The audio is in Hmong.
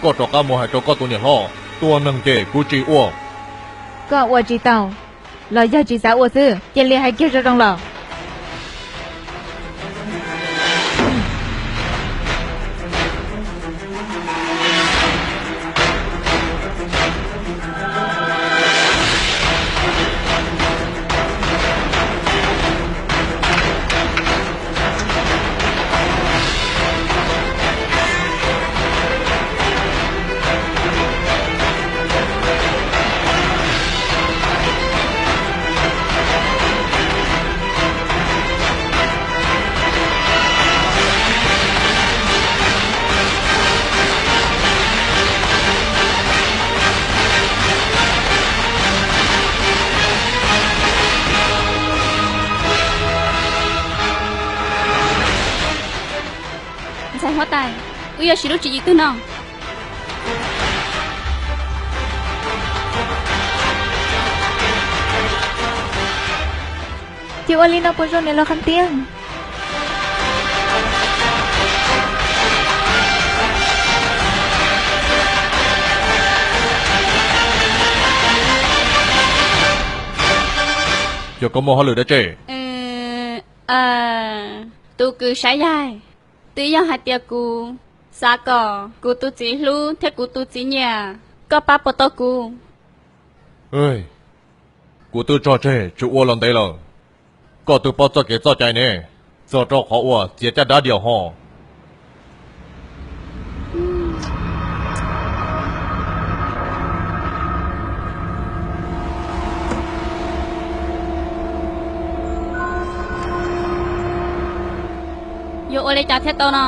Koj rov qab mus hais rau koj tus niam hlob, tua neeg ces kuv tsis ua. Koj ua tsis tau, los yog tsis xav ua xwb, cia li hais kiag zoo zoo los. Ntxhais huab tais, wb yuav siv lub tswv yim twg no? Ces ua li no puas zoo niam laus Kham Tiab? Yog koj muaj hauj lwm dab tsi? Tus kwv Saib Yaig, twb yog hais tias kuv xav kom kuv tus txiv hlub thiab kuv tus txiv nyiam, koj pab puas tau kuv? Kuv twb tso tseg tsis ua los ntev lawm. Koj twb paub txoj kev txoj cai ne, txog rau qhov uas txiav caj dab diam ho. Yuav ua li cas thiaj tau no?